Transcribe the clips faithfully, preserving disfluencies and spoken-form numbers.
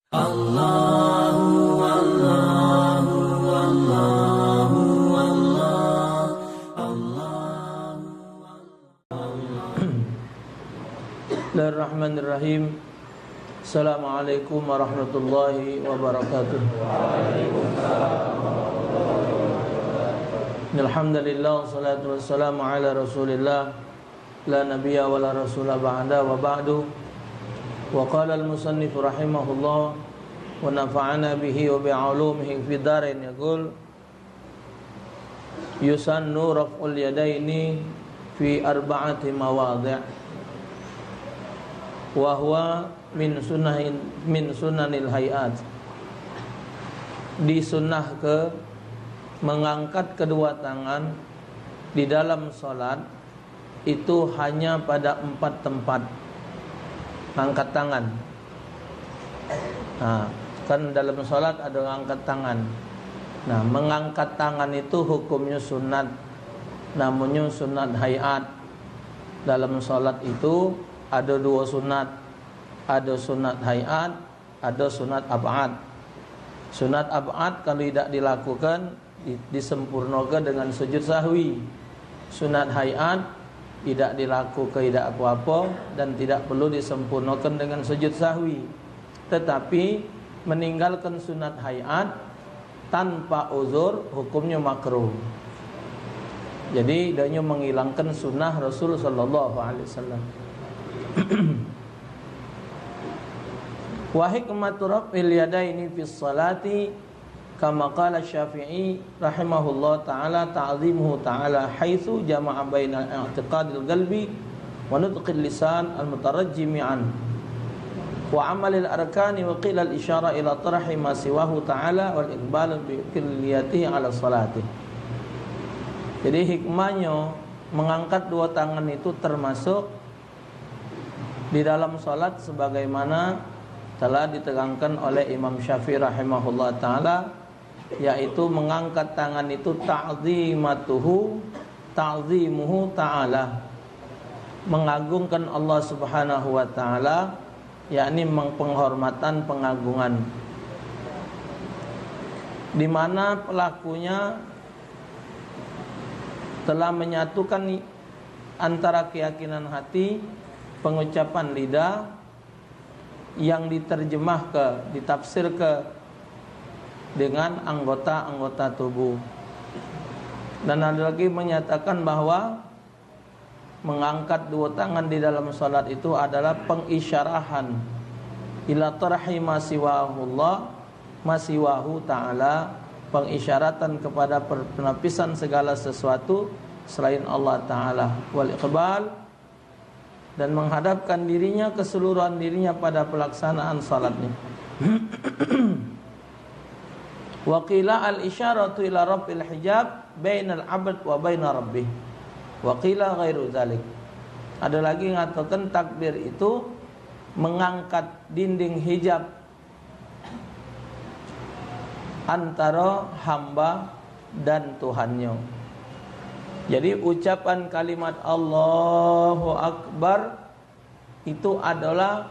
Allahu, Allahu, Allahu, Allah, Allahu, Allah. Bismillahirrahmanirrahim. Assalamualaikum warahmatullahi wabarakatuh. Alhamdulillah, wassalatu wassalamu ala Rasulillah, la nabiyya wa la rasula ba'da, wa ba'du. Wa qala al-musannif rahimahullah, wa nafa'ana bihi wa bi ulumihi fid darain, yaqul, yusannu raf'ul yadaini fi arba'ati mawadhi', wa huwa min sunahin, min sunanil hayat. Disunnahke mengangkat kedua tangan di dalam salat itu hanya pada empat tempat. Angkat tangan. Nah, kan dalam salat ada angkat tangan. Nah, mengangkat tangan itu hukumnya sunat. Namanya sunat hayat. Dalam salat itu ada dua sunat. Ada sunat hayat, ada sunat ab'ad. Sunat ab'ad kalau tidak dilakukan, di, disempurnakan dengan sujud sahwi. Sunat hayat tidak dilakukan, tidak apa-apa, dan tidak perlu disempurnakan dengan sujud sahwi. Tetapi meninggalkan sunat hayat tanpa uzur hukumnya makruh. Jadi, dia menghilangkan sunnah Rasul sallallahu alaihi wasallam. Wa hikmatu raf'il yadaini fis salati, kama qala Syafi'i rahimahullah ta'ala, ta'zimuhu ta'ala haitsu jama'a bainal i'tiqadil qalbi wa nutqil lisan al mutarajjimi an wa amalil arkani, wa qila al isyarah ila tarhi ma siwahu ta'ala wal iqbal bi kulliyatihi ala salati. Jadi, hikmahnya mengangkat dua tangan itu termasuk di dalam salat sebagaimana telah diterangkan oleh Imam Syafi'i rahimahullah ta'ala, yaitu mengangkat tangan itu ta'zimatuhu, ta'zimuhu ta'ala, mengagungkan Allah Subhanahu wa ta'ala, yakni meng-, penghormatan, pengagungan, di mana pelakunya telah menyatukan antara keyakinan hati, pengucapan lidah, yang diterjemahke, ditafsirke dengan anggota-anggota tubuh. Dan ada lagi menyatakan bahwa mengangkat dua tangan di dalam salat itu adalah pengisyarahan ila tarhi ma siwahullah, ma siwahu ta'ala, pengisyaratan kepada per-, penapisan segala sesuatu selain Allah Ta'ala, wal iqbal, dan menghadapkan dirinya, keseluruhan dirinya pada pelaksanaan salatnya. Wa qila al isyaratu ila raf'il hijab bainal abd wa baina rabbih. Wa qila ghairu dzalik. Ada lagi ngatakan takbir itu mengangkat dinding hijab antara hamba dan Tuhannya. Jadi, ucapan kalimat Allahu Akbar itu adalah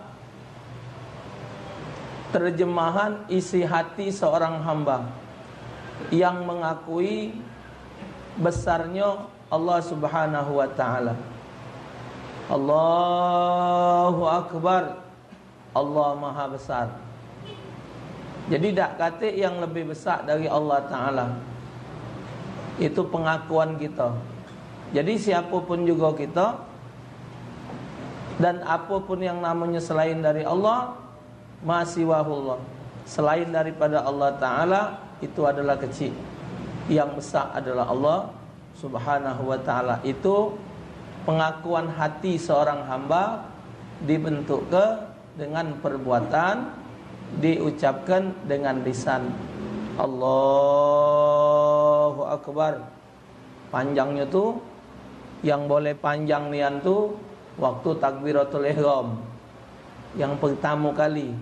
terjemahan isi hati seorang hamba yang mengakui besarnya Allah Subhanahu wa Ta'ala. Allahu Akbar. Allah Maha Besar. Jadi, dak katik yang lebih besar dari Allah Ta'ala. Itu pengakuan kita. Jadi, siapapun juga kita, dan apapun yang namanya selain dari Allah, ma siwahullah, selain daripada Allah Ta'ala, itu adalah kecil. Yang besar adalah Allah Subhanahu wa Ta'ala. Itu pengakuan hati seorang hamba dibentukkan dengan perbuatan, diucapkan dengan lisan. Allahu Akbar. Panjangnya tu, yang boleh panjang nian tu, waktu takbiratul ihram. Yang pertama kali,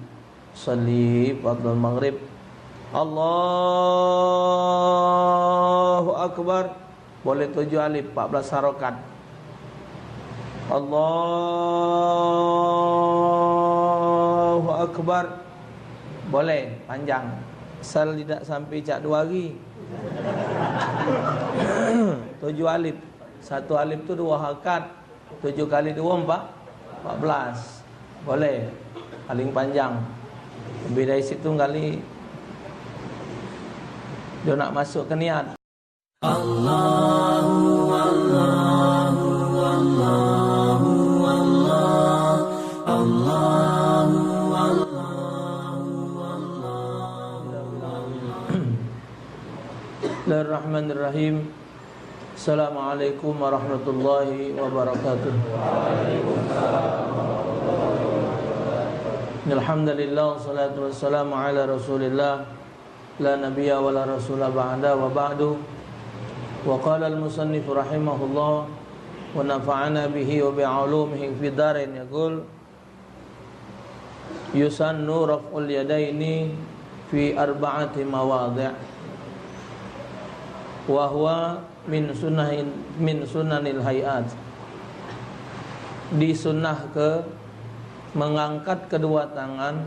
sali fardul maghrib. Allahu Akbar. Boleh tujuh alif, empat belas harokat. Allahu Akbar. Boleh, panjang. Asal idak sampe cak duo hari. Tujuh alif. Satu alif tu duo harakat. Tujuh kali duo, empat, empat belas. Boleh. Paling panjang. Lebih dari situ kali dio nak masuk ke niat. Allahu, Allahu, Allahu, Allah. Allahu, Allahu, Allahu, Allah. Bismillahirrahmanirrahim. Assalamualaikum warahmatullahi wabarakatuh. Alhamdulillah, wassalatu wassalamu ala Rasulillah, la nabiyya wa la rasula ba'da, wa ba'du. Wa qala al-musannif rahimahullah, wa nafa'ana bihi wa bi ulumihi fid darain, yaqul, yusannu raf'ul yadaini fi arba'ati mawadhi', wa huwa min sunahin, min sunanil hayat. Disunnahke mengangkat kedua tangan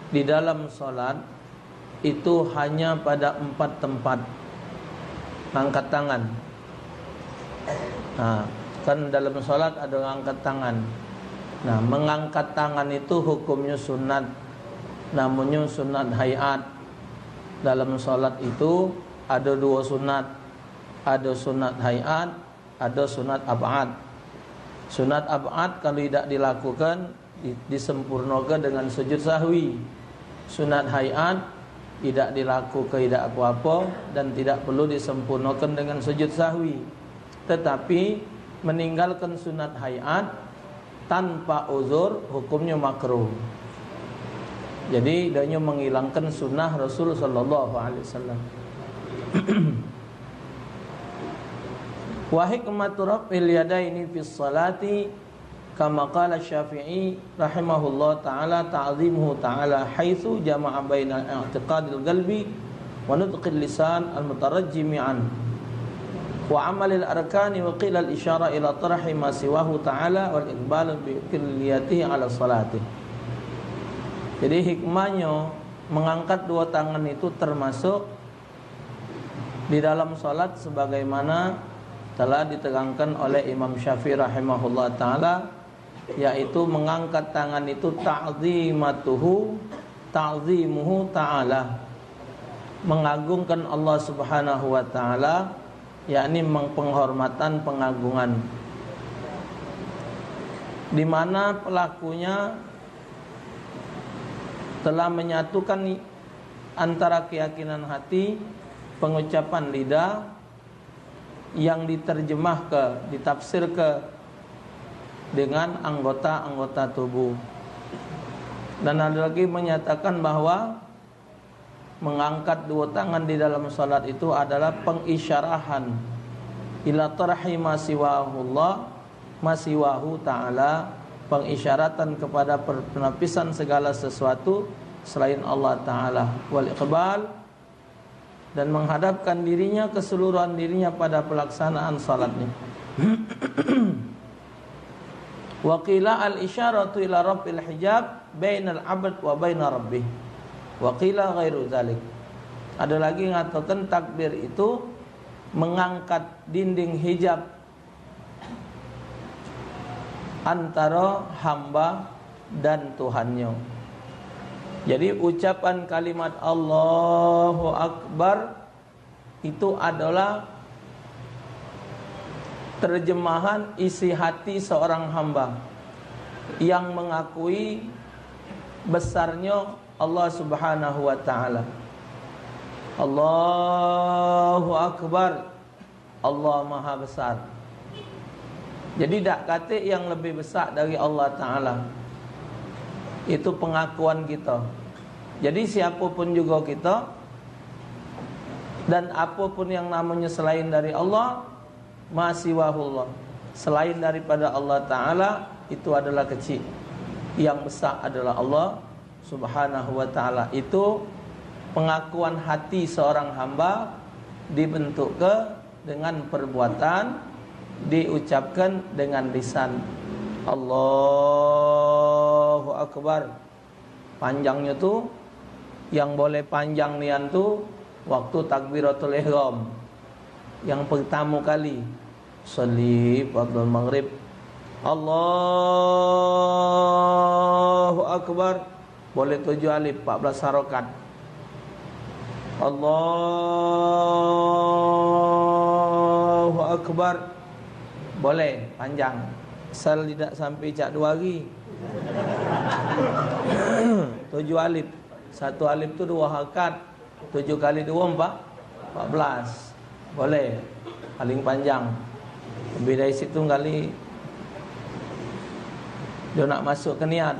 di dalam salat itu hanya pada empat tempat angkat tangan. Nah, kan dalam salat ado angkat tangan. Nah, mengangkat tangan itu hukumnyo sunat, namunnyo sunat hayat. Dalam salat itu ado duo sunat, ado sunat hayat, ado sunat ab'ad. Sunat ab'ad kalu idak dilakukan, di-, disempurnoke dengan sujud sahwi. Sunat hayat idak dilakuke idak apo-apo dan tidak perlu disempurnoke dengan sujud sahwi. Tetapi meninggalkan sunat hayat tanpa uzur hukumnyo makruh. Jadi, dio menghilangkan sunnah Rasul sallallahu alaihi wasallam. Wa hikmatu raf'il yadaini fis salati kama qala Syafi'i rahimahullah ta'ala, ta'zimuhu ta'ala haitsu jama'a bainal i'tiqadil qalbi wa nutqil lisan al-mutarajjimi an wa amalil arkani, wa qila al-isyara ila tarhi ma siwahu ta'ala wal iqbal bi kulliyatihi ala salati. Jadi, hikmahnyo mengangkat duo tangan itu termasuk di dalam salat sebagaimana telah diterangkan oleh Imam Syafi'i rahimahullah ta'ala, yaitu mengangkat tangan itu ta'zimatuhu, ta'zimuhu ta'ala, mengagungkan Allah Subhanahu wa ta'ala, yakni meng-, penghormatan, pengagungan, di mana pelakunya telah menyatukan antara keyakinan hati, pengucapan lidah yang diterjemahke, ditafsirke dengan anggota-anggota tubuh. Dan ada lagi menyatakan bahwa mengangkat duo tangan di dalam salat itu adalah pengisyarahan ila tarhi ma siwahullah, ma siwahu ta'ala, pengisyaratan kepada per-, penapisan segala sesuatu selain Allah Ta'ala, wal iqbal, dan menghadapkan dirinya, keseluruhan dirinya pada pelaksanaan salatnya. Wa qila al-isyaratu ila raf'il hijab bainal abd wa baina rabbih. Wa qila ghairu dzalik. Ada lagi ngatakan takbir itu mengangkat dinding hijab antara hamba dan Tuhannyo. Jadi, ucapan kalimat Allahu Akbar itu adalah terjemahan isi hati seorang hamba yang mengakui besarnya Allah Subhanahu wa Ta'ala. Allahu Akbar. Allah Maha Besar. Jadi, dak katek yang lebih besar dari Allah Ta'ala. Itu pengakuan kita. Jadi, siapapun juga kita, dan apapun yang namanya selain dari Allah, ma siwahullah, selain daripada Allah Ta'ala, itu adalah kecil. Yang besar adalah Allah Subhanahu wa Ta'ala. Itu pengakuan hati seorang hamba dibentukke dengan perbuatan, diucapkan dengan lisan. Allahu Akbar. Panjangnyo tu Yang boleh panjang nian tu waktu takbiratul ihram. Yang pertamo kali. Sholli fardul maghrib. Allahu Akbar. Boleh tujuh alif, empat belas harokat. Allahu Akbar. Boleh, panjang. Asal tidak sampai cak dua hari. Tujuh alif. Satu alif tu dua harokat. Tujuh kali dua, empat, empat belas. Boleh. Paling panjang. Lebih dari situ kali dia nak masuk ke niat.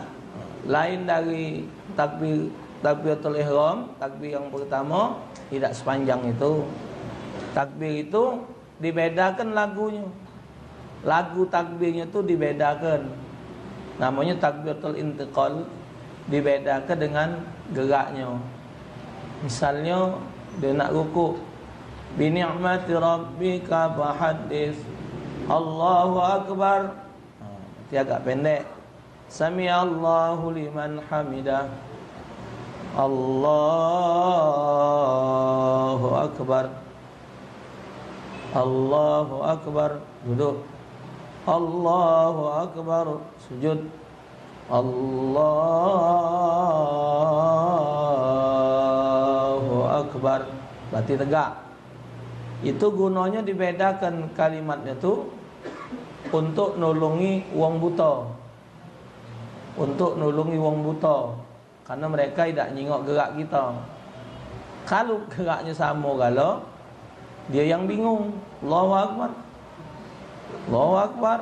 Lain dari takbir, takbiratul ihram, takbir yang pertama, tidak sepanjang itu. Takbir itu dibedakan lagunyo. Lagu takbirnyo tu dibedakan. Namonyo takbiratul intiqal, dibedakan dengan geraknyo. Misalnyo, dia nak rukuk, "Bi ni'mati rabbika fahaddits." Allahu Akbar. Ha, berarti agak pendek. "Sami'allahu liman hamidah." Allahu Akbar. Allahu Akbar. Duduk. Allahu Akbar. Sujud. Allahu Akbar. Berarti tegak. Itu gunonyo dibedakan kalimatnyo tu untuk nulungi wong buto. Untuk nulungi wong buto. Karena mereka idak nyingok gerak kita. Kalu geraknyo samo galo, dia yang bingung. Allahu Akbar. Allahu Akbar.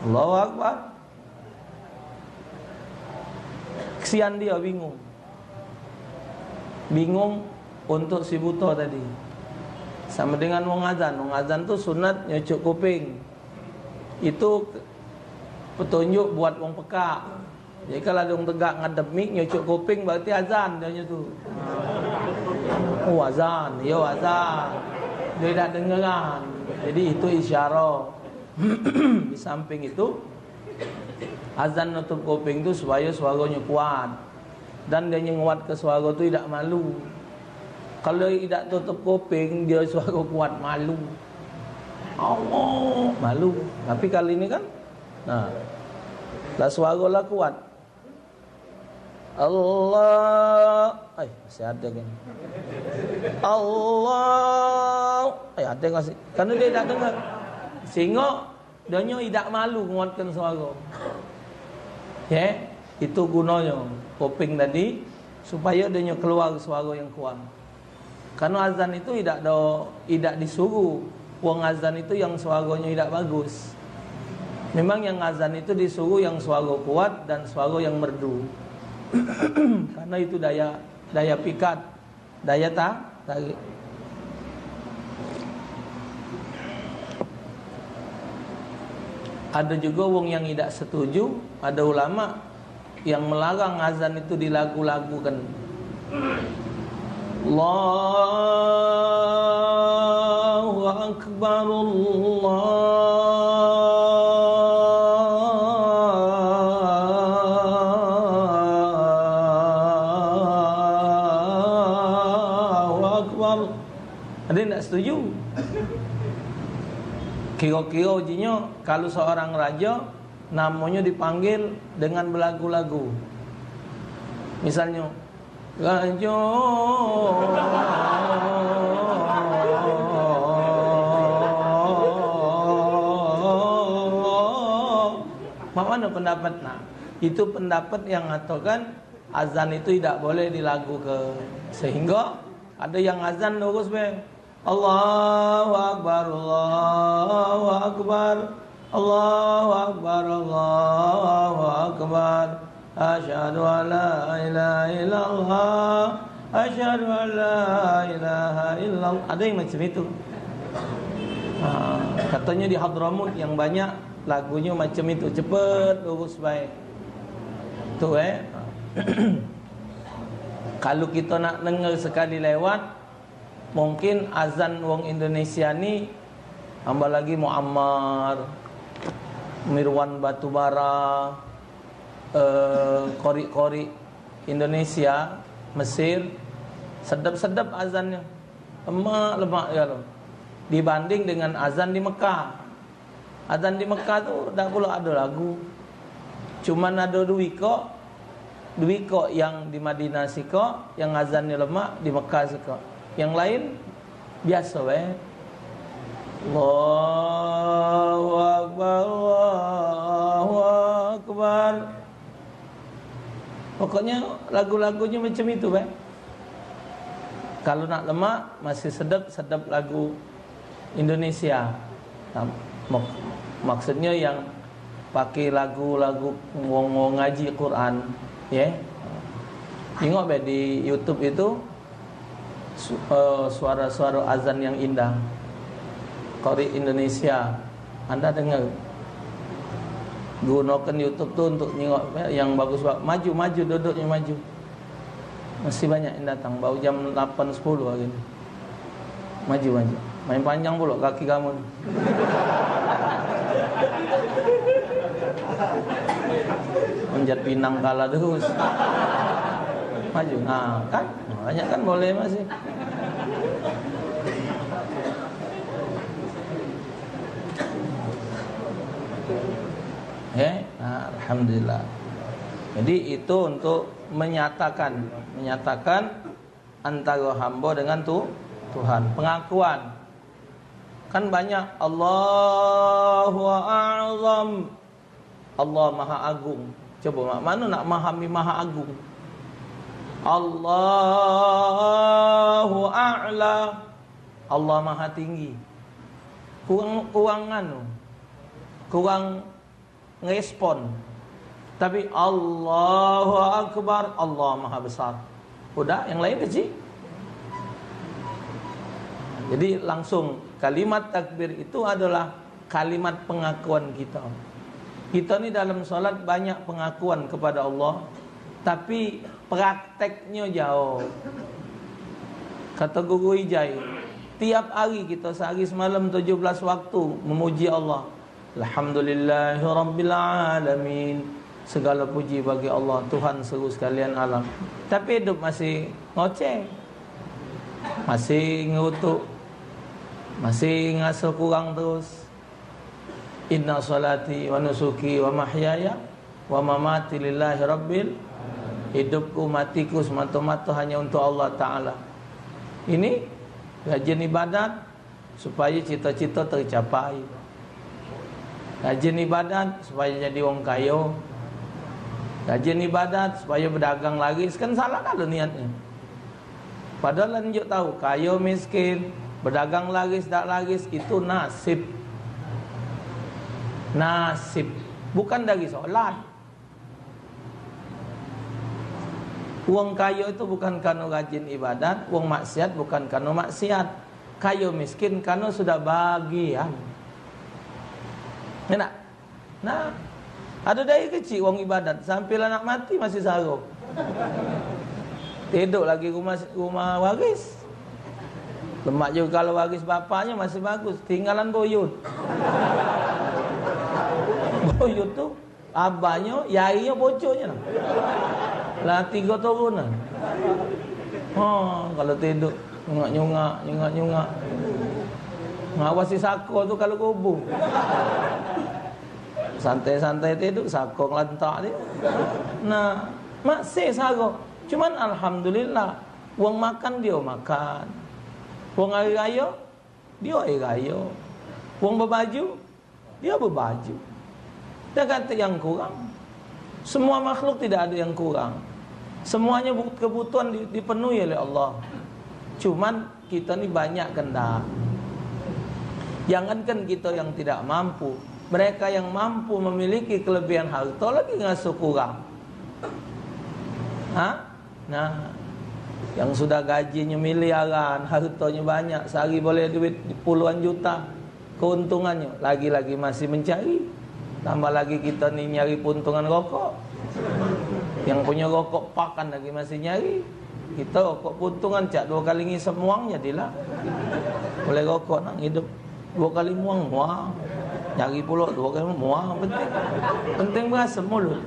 Allahu Akbar. Kesian dia bingung. Bingung untuk si buto tadi. Sama dengan wong azan. Wong azan tu sunat nyucuk kuping. Itu petunjuk buat wong pekak. Jadi, kalu ado wong tegak ngadep mik, nyucuk kuping, berarti azan dia nyo tu. Oh, azan. Yo, azan. Dia dak dengeran. Jadi, itu isyarat. Di samping itu, azan nutup kuping tu supaya suaronyo kuat. Dan dia nyo nguat ke suaro tu idak malu. Kalu idak tutup kuping, dia suaro kuat, malu. Allah, malu. Tapi kali ini kan, nah, lah suaro lah kuat. Allah. Ai, masih ada kan. Allah. Ai, ada masih. Karena dia tak dengar. Sehingga dia nyo idak malu nguatkan suara. Ya, itu gunanya kuping tadi, supaya dia nyo keluar suara yang kuat. Karena azan itu idak do, idak disuruh. Wong azan itu yang suaranya idak bagus. Memang yang azan itu disuruh yang suara kuat dan suara yang merdu. Karena itu daya, daya pikat, daya ta-, tarik. Ada juga wong yang idak setuju, ada ulama yang melarang azan itu dilagu-lagukan. Allahu Akbar, Allahu Akbar. Ada yang tak setuju? Kira-kira ujinya, kalau seorang raja, namanya dipanggil dengan belagu-lagu. Misalnya, "Raja." Mak mana pendapat? Nah, itu pendapat yang ngatakan azan itu tidak boleh dilagu ke. Sehingga ada yang azan lurus be. Allahu Akbar, Allahu Akbar, Allahu Akbar, Allahu Akbar. Asyhadu an la ilaha illallah, asyhadu an la ilaha illallah. Ada yang macam itu. Ha, katanya di Hadramaut yang banyak lagunya macam itu, cepet, lurus baik. Tu, eh. Kalau kita nak dengar sekali lewat, mungkin azan wong Indonesia ni, tambah lagi Muammar, Mirwan Batubara, eh, korik-korik Indonesia, Mesir, sedep-sedep azannyo. Lemak-lemak galo. Dibanding dengan azan di Mekah. Azan di Mekah tu dak pulo ado lagu. Cuman ado duo ikok, duo ikok yang di Madinah sikok, yang azannyo lemak di Mekah sikok. Yang lain biaso bae. Allahu Akbar, Allahu Akbar. Pokoknyo lagu-lagunyo macam itu bae. Kalu nak lemak, masih sedep-sedep lagu Indonesia. Nah, mak-, maksudnyo yang pakai lagu-lagu wong-wong ngaji Quran, ye. Tengok be di YouTube itu, su-, eh, suara-suara azan yang indah. Qari Indonesia. Anda dengar. Gunakan YouTube tu untuk nyingok yang bagus. Maju, maju, duduknya maju. Masih banyak yang datang. Baru jam lapan sepuluh hari ni. Maju, maju. Main panjang pula kaki kamu ni. Manjat pinang kalah terus. Maju. Nah, kan? Banyak kan boleh masih. Eh, nah, alhamdulillah. Jadi itu untuk menyatakan, menyatakan antara hamba dengan tu, Tuhan. Pengakuan. Kan banyak, Allahu a'zam. Allah Maha Agung. Coba, mak, mano nak mahami Maha Agung? Allahu a'la. Allah Maha Tinggi. Kurang, kurang anu. Kurang ngerespon. Tapi Allahu Akbar, Allah Maha Besar. Udah, yang lain kecil. Jadi langsung kalimat takbir itu adalah kalimat pengakuan kita. Kita ni dalam salat banyak pengakuan kepada Allah, tapi prakteknyo jauh. Kata Guru Ijai, tiap hari kita sehari semalam tujuh belas waktu memuji Allah. Alhamdulillahirabbil alamin. Segala puji bagi Allah, Tuhan seluruh sekalian alam. Tapi hidup masih ngoceh. Masih ngutuk. Masih ngasuh kurang terus. Inna salati wa nusuki wa mahyaya wa mamati lillahi rabbil. Hidupku, matiku semata-mata hanya untuk Allah Taala. Ini rajin ibadat, supaya cita-cita tercapai. Rajin ibadat supaya jadi wong kayo. Rajin ibadat supaya bedagang laris. Kan salah kalu niatnyo. Padahal njuk tahu, kayo miskin, bedagang laris dak laris, itu nasib. Nasib. Bukan dari solat. Wong kayo itu bukan karena rajin ibadat, wong maksiat bukan karena maksiat. Kayo miskin karena sudah bagian. Enak? Nah, ada dari kecil wong ibadat, sampai lah nak mati masih saro. Tiduk lagi rumah, rumah waris. Lemak juga kalau waris bapaknya masih bagus, tinggalan buyut. Buyut tu Abanyo, yainyo, pucuknyo nah. Lah tigo turunan. Ha, kalu tiduk nyungak-nyungak, nyungak-nyungak. Ngawasi sako tu kalu kubu. Santai-santai tiduk, sako ngelantak dio. Nah, masih saro. Cuman alhamdulillah, wong makan dio makan. Wong hari rayo, dio hari rayo. Wong bebaju, Dia bebaju. Dak katek yang kurang. Semua makhluk tidak ada yang kurang. Semuanya bu-, kebutuhan di-, dipenuhi oleh Allah. Cuman kita ni banyak kendak. Jangankan kita yang tidak mampu, mereka yang mampu memiliki kelebihan harta lagi ngasuh kurang. Ha? Nah, yang sudah gajinyo miliaran, hartonyo banyak, sehari boleh duit puluhan juta, keuntungannyo lagi-lagi masih mencari. Tambah lagi kita ni nyari keuntungan rokok. Yang punya rokok pakan lagi masih nyari. Kita rokok keuntungan cak dua kali ngisep muang jadilah. Boleh rokok nak hidup. Dua kali muang, muang. Nyari pulo dua kali muang, penting. Penting berasem mulut.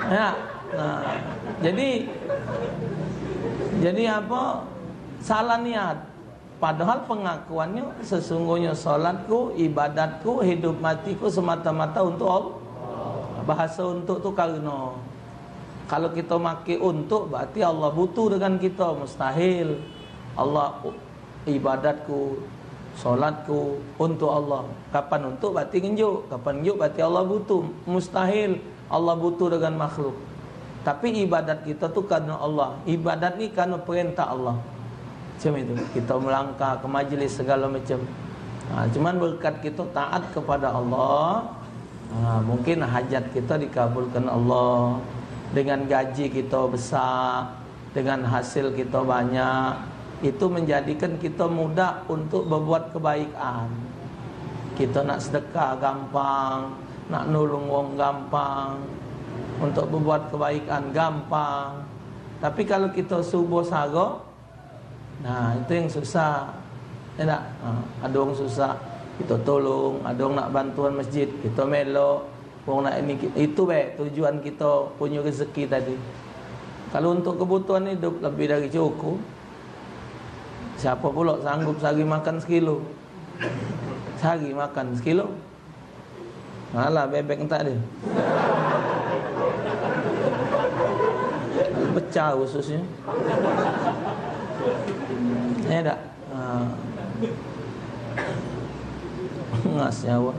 Ya. Nah, jadi Jadi apa? Salah niat. Padahal pengakuannya, "Sesungguhnya salatku, ibadatku, hidup matiku semata-mata untuk Allah." Bahasa untuk tu karena. Kalau kita make untuk, berarti Allah butuh dengan kita. Mustahil. Allah, ibadatku, salatku untuk Allah. Kapan untuk, berarti ngenjuk. Kapan ngenjuk, berarti Allah butuh. Mustahil Allah butuh dengan makhluk. Tapi ibadat kita tu karena Allah. Ibadat ni karena perintah Allah. Macam itu. Kita melangkah ke majlis segala macam. Ha, cuman berkat kita taat kepada Allah, ha, mungkin hajat kita dikabulkan Allah. Dengan gaji kita besar, dengan hasil kita banyak, itu menjadikan kita mudah untuk berbuat kebaikan. Kita nak sedekah gampang, nak nulung wong gampang, untuk berbuat kebaikan gampang. Tapi kalau kita subuh saro, nah, itu yang susah. Ya tak? Ha, ada orang susah, kita tolong. Ada orang nak bantuan masjid, kita melok. Wong nak ini, itu baik tujuan kita punya rezeki tadi. Kalau untuk kebutuhan hidup lebih dari cukup, siapa pula sanggup sehari makan sekilo? Sehari makan sekilo. Ngalah bebek entak dia. Pecah ususnya. Ya tak? Ha. Ngas nyawa.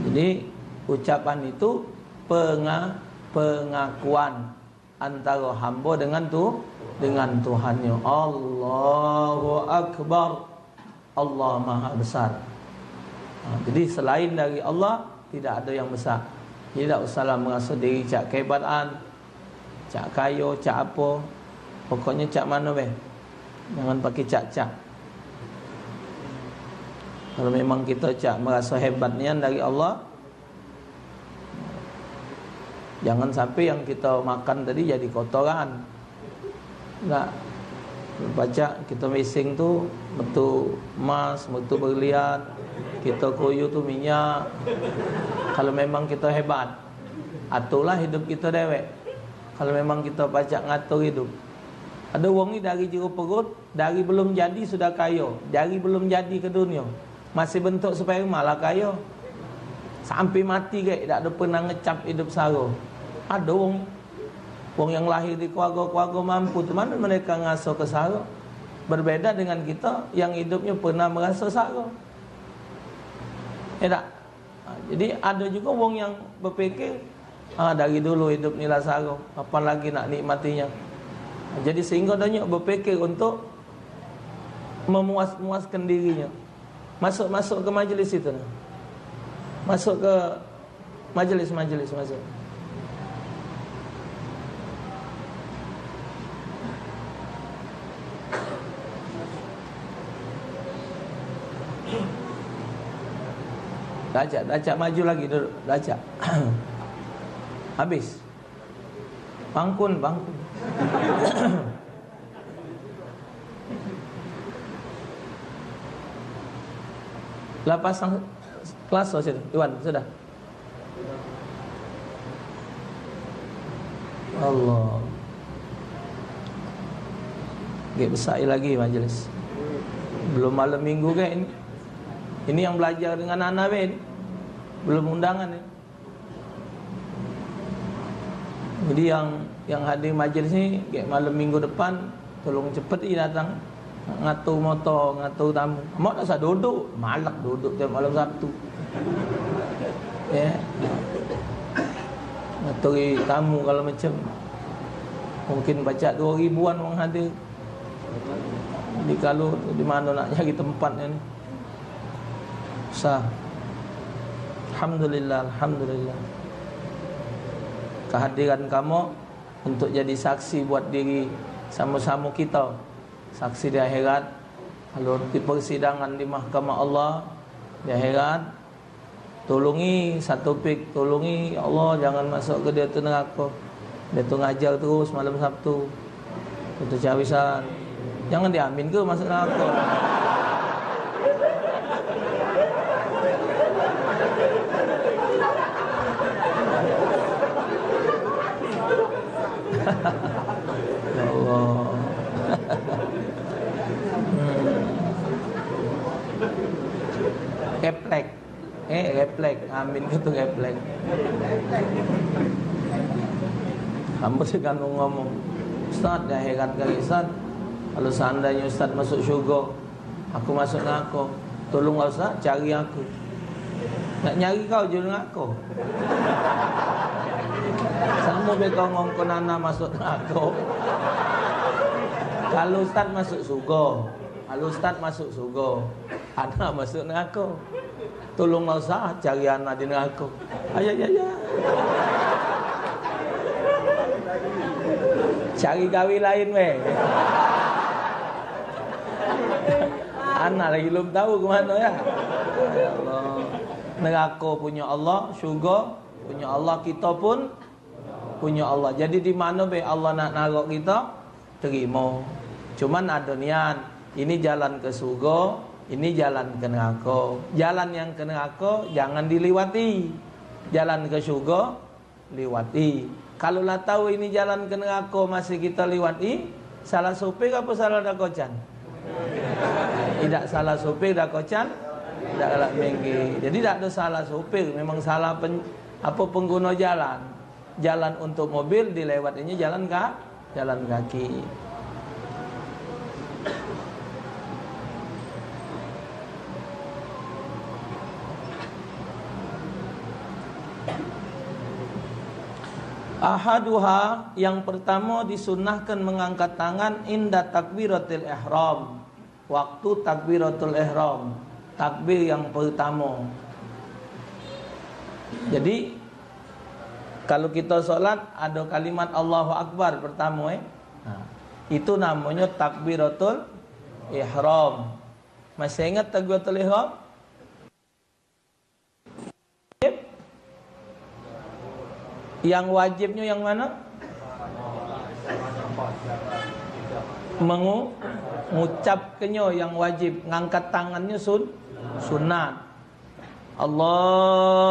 Jadi, ucapan itu penga-, pengakuan antara hamba dengan tu, dengan Tuhannya. Allahu Akbar. Allah Maha Besar. Ha, jadi, selain dari Allah, tidak ada yang besar. Jadi, tak usahlah merasa diri cak kehebatan, cak kayo, cak apa. Pokoknya cak mano be. Jangan pakai cak-cak. Kalau memang kita cak merasa hebat nian dari Allah, jangan sampai yang kita makan tadi jadi kotoran. Nah, pacak kita mising tu metu emas, metu berlian, kita kuyu tu minyak. Kalau memang kita hebat, aturlah hidup kita dewek. Kalau memang kita pacak ngatur hidup. Ada wong ni dari jero perut, dari belum jadi sudah kayo, dari belum jadi ke dunia. Masih bentuk sperma lah kayo. Sampai mati gek dak ado pernah ngecap hidup saro. Ado wong, wong yang lahir di keluarga-keluarga mampu tu, mana mereka ngaso ke saro? Berbeda dengan kita yang hidupnya pernah merasa saro. Ya tak? Ha, jadi ado juga wong yang berpikir, "Ah, dari dulu hidup ni lah saro, kapan lagi nak nikmatinya?" Ha, jadi sehingga dia berpikir untuk memuas-muaskan dirinya. Masuk-masuk ke majlis itu nah. Masuk ke majlis, majlis, masuk. Dacak, dacak maju lagi dulu, dacak. Habis. Pangkun, pangkun. Lah pasang kelas situ, Iwan, sudah. Allah. Gek besar lagi majelis. Belum malam minggu gek ini. Ini yang belajar dengan Ana be ini. Belum undangan ini. Jadi yang, yang hadir majelis ni, gek malam minggu depan, tolong cepet i datang. Ngatur motor, ngatur tamu. Mak tak usah duduk, malak duduk tiap malam Sabtu. Ya. Ngaturi tamu kalau macam. Mungkin pacak dua ribuan wong hadir. Di kalu tu di mano nak nyari tempatnya ni? Sah. Alhamdulillah, alhamdulillah. Kehadiran kamu untuk jadi saksi buat diri sama-sama kita. Saksi di akhirat. Kalau di persidangan di mahkamah Allah, di akhirat, tulungi satu pik, tulungi, "Ya Allah, jangan masuk ke dia tu neraka. Dia tu ngajar terus malam Sabtu." Itu cawisan. Jangan diamin ke masuk neraka. Eh, refleks. Amin ke tu refleks. Ambo segan mau ngomong. Ustaz, dah heran kali, Ustaz. Kalau seandainya Ustaz masuk syurga, aku masuk neraka, tolonglah Ustaz cari aku. Nak nyari kau je neraka. Samo be kau ngongkon ana masuk neraka. Kalau Ustaz masuk syurga, kalau Ustaz masuk syurga, ana masuk neraka. Tolonglah Ustaz cari ana di neraka. Ayah, ayah, ayah. Cari gawe lain weh. Ana lagi belum tahu ke mana ya. Ya Allah. Neraka punya Allah, syurga punya Allah, kita pun punya Allah. Jadi di mana be Allah nak narok kita, terima. Cuman ada niat. Ini jalan ke surga, ini jalan ke neraka. Jalan yang ke neraka jangan diliwati. Jalan ke surga liwati. Kalau lah tahu ini jalan ke neraka masih kita liwati, salah sopir apa salah dakocan? Tidak salah sopir, dakocan tidak galak minggir. Jadi tidak ada salah sopir, memang salah pen, apa pengguna jalan. Jalan untuk mobil dilewatinya jalan ka, jalan kaki. Ahaduha, yang pertama disunnahkan mengangkat tangan inda takbiratil ihram. Waktu takbiratul ihram, takbir yang pertama. Jadi kalau kita solat ada kalimat Allahu Akbar pertama, eh. Nah, itu namanya takbiratul ihram. Masih ingat takbiratul ihram? Yang wajibnya yang mana? Mengu, ngucapkannya yang wajib, ngangkat tangannya sun, sunat. Allahu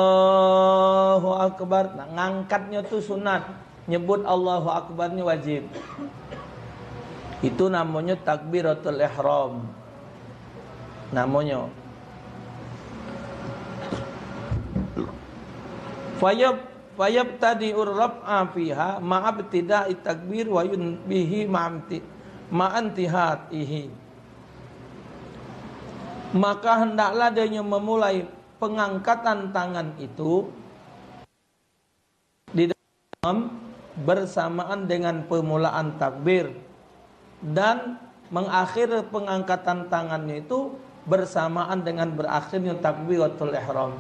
Akbar. Nah, ngangkatnya tu sunat. Nyebut Allahu Akbarnya wajib. Itu namanya takbiratul ihram. Namanya. Fayab, fayabtadi'ur raf'a fiha ma'abtida'i takbir wa yunbihi ma'amti, ma'antihatihi. Maka hendaklah dia memulai pengangkatan tangan itu di dalam bersamaan dengan permulaan takbir dan mengakhir pengangkatan tangannya itu bersamaan dengan berakhirnya takbiratul ihram.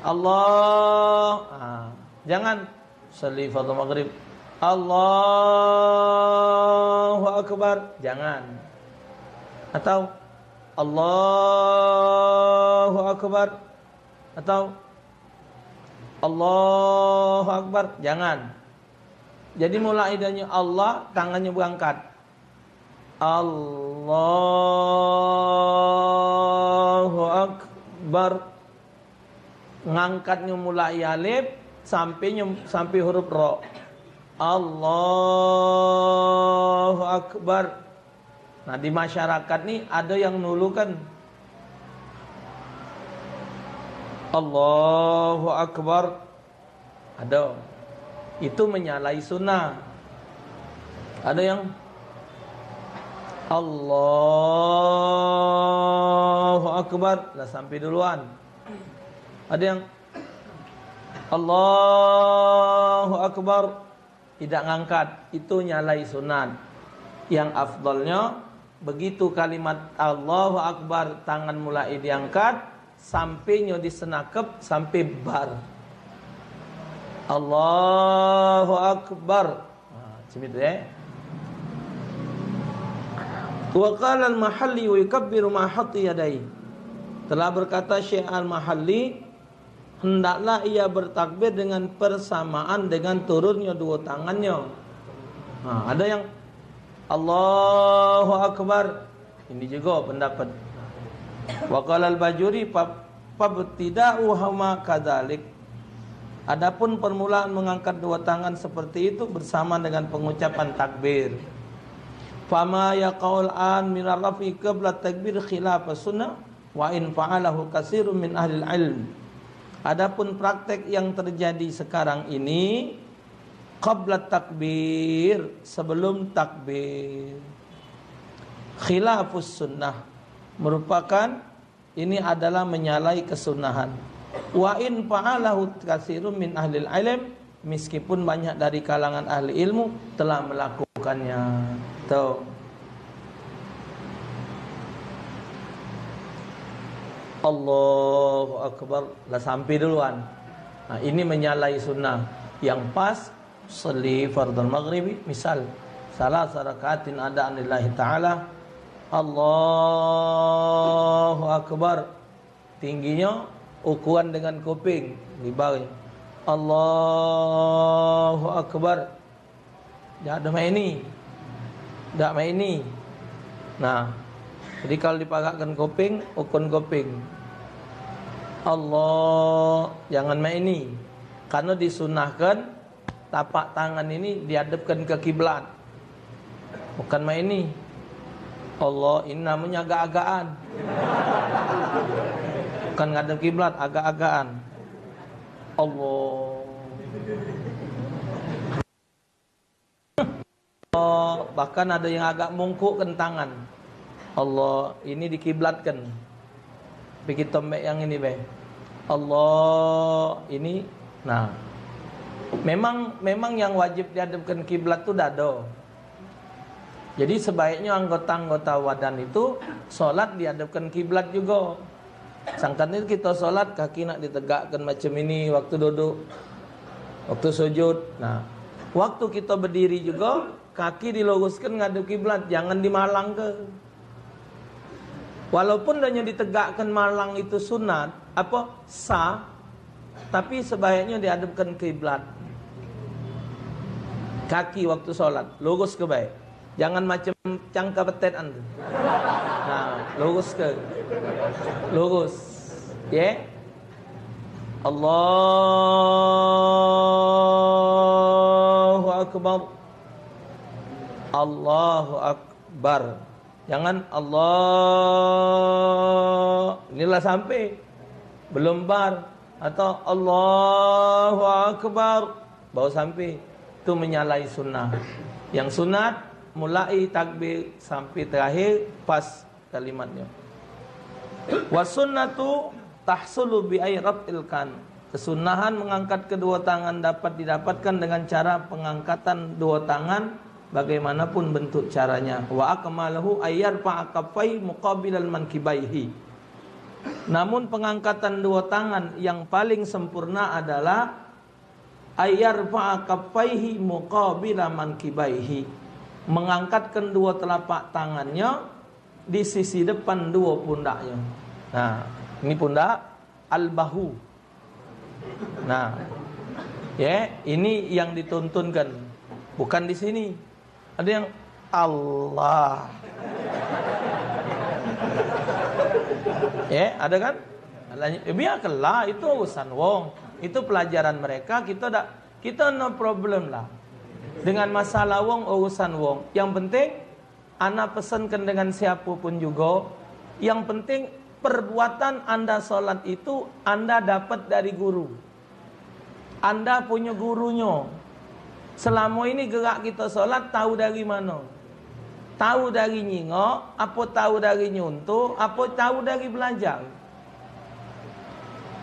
Allah, ah, jangan sholli fardhu maghrib. Allahu Akbar, jangan. Atau Allahu Akbar, atau Allahu Akbar, jangan. Jadi mulai dari Allah, tangannya berangkat. Allahu Akbar. Ngangkatnya mulai alif sampai nyem, sampai huruf ro. Allahu Akbar. Nah, di masyarakat ni ada yang nulukan Allahu Akbar. Ada. Itu menyalahi sunnah. Ada yang Allahu Akbar, lah sampai duluan. Ada yang Allahu Akbar, tidak ngangkat, itu nyalai sunat. Yang afdalnya, begitu kalimat Allahu Akbar, tangan mulai diangkat, sampinyo disenakep sampai bar. Allahu Akbar. Ha, macam itu, eh. Wa qala al-Mahalli wa yukabbiru ma hatti yadayhi. Telah berkata Syekh Al-Mahalli, hendaklah ia bertakbir dengan persamaan dengan turunnya dua tangannya. Ha, ada yang Allahu Akbar. Ini juga pendapat. Wa qala al-Bajuri, "Fab-, fabtida'uhuma kadzalik." Adapun permulaan mengangkat dua tangan seperti itu bersamaan dengan pengucapan takbir. Fama yaqaul an minar rafi qabla takbir khilaf sunnah. Wa in fa'alahu kasirun min ahlil ilm. Adapun praktek yang terjadi sekarang ini, qabla takbir, sebelum takbir. Khilafus sunnah, merupakan, ini adalah menyalahi kesunahan. Wa in fa'alahu katsirun min ahlil ilm, meskipun banyak dari kalangan ahli ilmu telah melakukannya. Tuh. Allahu Akbar. Lah sampai duluan. Nah, ini menyalahi sunnah. Yang pas, seli fardul maghribi, misal, salah sarakaatin adaan lillahi ta'ala. Allahu Akbar. Tingginyo ukuran dengan kuping, lebar. Allahu Akbar. Dak ado maini. Dak maini. Nah, jadi kalau dipagakkan kuping, ukun kuping. Allah, jangan maini. Karena disunahkan tapak tangan ini dihadapkan ke kiblat. Bukan maini. Allah, ini namanya agak-agakan. Bukan ngadep kiblat, agak-agakan. Allah. Allah, bahkan ada yang agak mungkukkan tangan. Allah, ini dikiblatkan. Tapi kita ambek yang ini be. Allah, ini. Nah. Memang memang yang wajib dihadapkan kiblat tu dado. Jadi sebaiknya anggota-anggota badan itu solat dihadapkan kiblat juga. Sangkan itu kita solat, kaki nak ditegakkan macam ini waktu duduk, waktu sujud. Nah, waktu kita berdiri juga, kaki diluruskan ngadep kiblat, jangan dimalang ke. Walaupun hanya ditegakkan malang itu sunat, apa, sah, tapi sebaiknya dihadapkan kiblat. Kaki waktu solat, lurus ke baik. Jangan macam cangka betetan tu. Nah, lurus ke. Lurus. Ye. Allahu Akbar. Allahu Akbar. Jangan Allah, inilah sampai. Belum bar. Atau Allahu Akbar. Baru sampai. Itu menyalahi sunnah. Yang sunat, mulai takbir sampai terakhir, pas kalimatnya. Wasunnatu tahsulu bi ai raf'il kan. Kesunahan mengangkat kedua tangan dapat didapatkan dengan cara pengangkatan dua tangan bagaimanapun bentuk caranya. Wa akmaluhu ayyarfa'a kaffai muqabilal mankibaihi. Namun pengangkatan dua tangan yang paling sempurna adalah ayyarfa'a kaffaihi muqabila mankibaihi. Mengangkatkan dua telapak tangannya di sisi depan dua pundaknya. Nah, ini pundak al-bahu. Nah, ya, ini yang dituntunkan, bukan di sini. Ada yang Allah. Ya, ada kan? Biarkanlah, itu urusan wong. Itu pelajaran mereka, kita dak, kita no problem lah. Dengan masalah wong, urusan wong. Yang penting ana pesankan dengan siapa pun juga, yang penting perbuatan anda solat itu anda dapat dari guru. Anda punya gurunyo. Selama ini gerak kita solat tahu dari mana? Tahu dari nyingok, apa tahu dari nyuntuh, apa tahu dari belajar?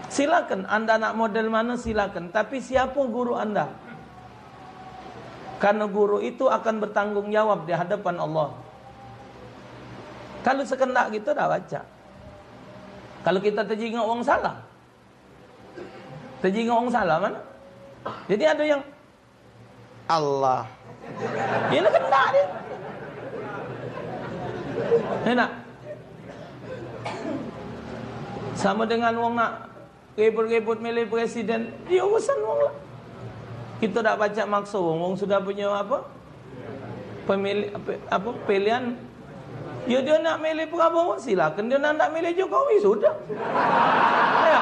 Silakan, anda nak model mana silakan, tapi siapa guru anda? Karena guru itu akan bertanggung jawab di hadapan Allah. Kalau sekendak kita dah baca. Kalau kita tejingok wong salah. Tejingok wong salah mana? Jadi ada yang Allah. Ini kendak dia. Enak. Sama dengan wong nak ribut-ribut milih presiden, dia urusan wong lah. Kita dak pacak maksa wong, wong sudah punya apa? Pemilih apa, apa pilihan. Ya dia nak milih Prabowo silakan, dia nak, nak milih Jokowi sudah. Ya.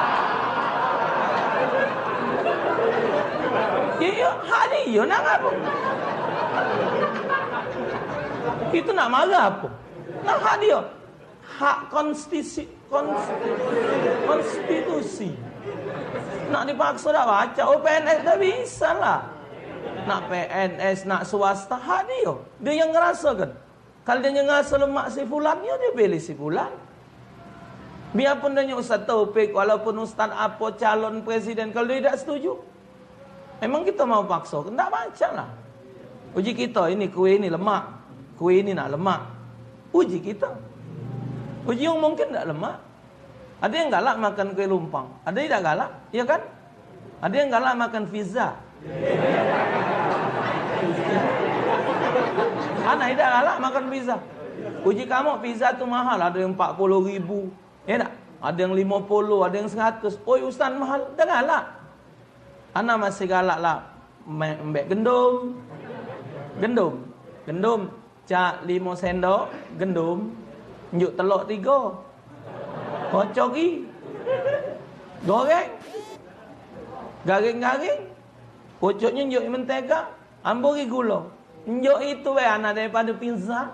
Ya, ya, hak dia nak apa? Itu nak marah apa? Nah, hak dia. Hak konstitusi, konstitusi. Nak dipakso dak pacak. Oh, P N S dak bisa lah. Nak P N S, nak swasta, hak dio. Dio yang ngerasokan. Kalu dio ngeraso lemak si fulan, yo dio pilih si fulan. Biarpun dio Ustaz Taufik, walaupun ustaz apo calon presiden, kalu dio dak setuju, emang kito mau pakso? Ndak pacak lah. Uji kito, ini kue ini lemak, kue ini nak lemak. Uji kito. Uji yang mungkin ndak lemak. Ado yang galak makan kue lumpang, ado yang dak galak, iyo kan? Ado yang galak makan pizza. Ana idak galak makan pizza. Uji kamu, pizza tu mahal, ado yang empat puluh ribu, iyo dak? Ado yang limo puluh, ado yang seratus. Oi, ustaz, mahal, dak galak. Ana masih galak lah, me-, mbek gendum. Gendum. Gendum. Cak limo sendok gendum, njuk telok tigo. Kocoki. Goreng. Garing-garing. Pucuknyo njuk mentega, amburi gulo. Njuk itu bae anak daripada pizza.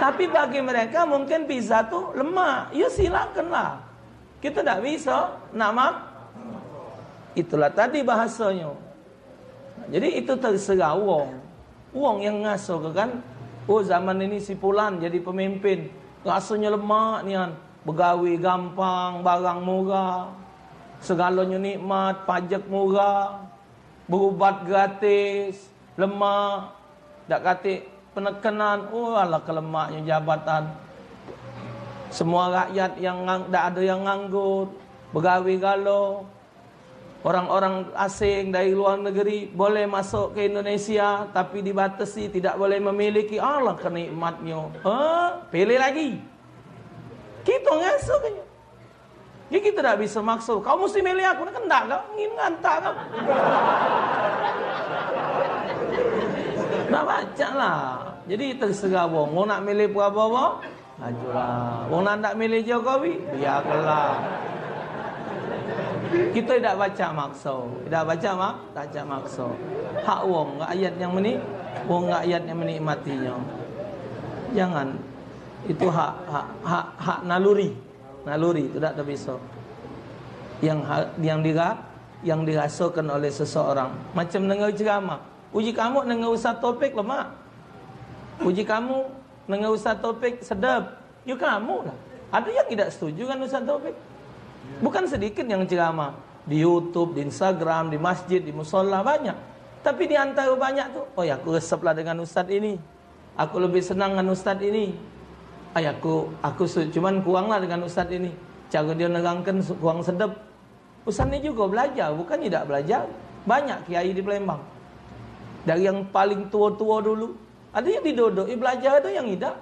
Tapi bagi mereka mungkin pizza tu lemak. Ya silakanlah. Kita dak bisa nak mak. Itulah tadi bahasanya. Jadi itu terserah wong. Wong yang ngaso ke kan. Oh, zaman ini si pulan jadi pemimpin. Rasanya lemak nian. Begawe gampang, barang murah. Segalanya nikmat, pajak murah. Berubat gratis, lemak. Dak katik penekenan. Oh, alah kelemaknya jabatan. Semua rakyat yang ngang, dak ada yang nganggur. Begawe galo. Orang-orang asing dari luar negeri boleh masuk ke Indonesia, tapi dibatasi, tidak boleh memiliki. Allah kenikmatnyo. Ha? Pilih lagi. Kita ngasuh ke. Jadi kita tidak bisa maksa. Kau mesti milih aku. Nak kendak kau? Ngin ngantak kau. Nah, baca lah. Jadi terserah wong. Mau nak milih Prabowo? Ajulah. Wong nak ndak milih Jokowi, biarkanlah. Kita tidak baca makso. Tidak baca mak, tak baca makso. Hak wong, rakyat yang menik, wong rakyat yang menikmatinya. Jangan. Itu hak, hak, hak, hak naluri. Naluri itu dak bisa. Yang ha-, yang dira-, yang dirasakan oleh seseorang. Macam dengar ceramah. Uji kamu dengar Ustaz Topik lemak. Uji kamu Nengah Ustaz Taufik sedap. Yo kamu lah. Ada yang tidak setuju dengan Ustaz Taufik. Bukan sedikit yang ceramah di YouTube, di Instagram, di masjid, di musola, banyak. Tapi di antara banyak tu, oh ya, aku resep lah dengan ustaz ini. Aku lebih senang dengan ustaz ini. Ay, aku aku su- cuman kurang lah dengan ustaz ini. Cara dia nerangkan su- kurang sedap. Ustaz ni juga belajar, bukan tidak belajar. Banyak kiai di Palembang. Dari yang paling tua-tua dulu, ada yang didodok, eh, belajar, ada yang tidak.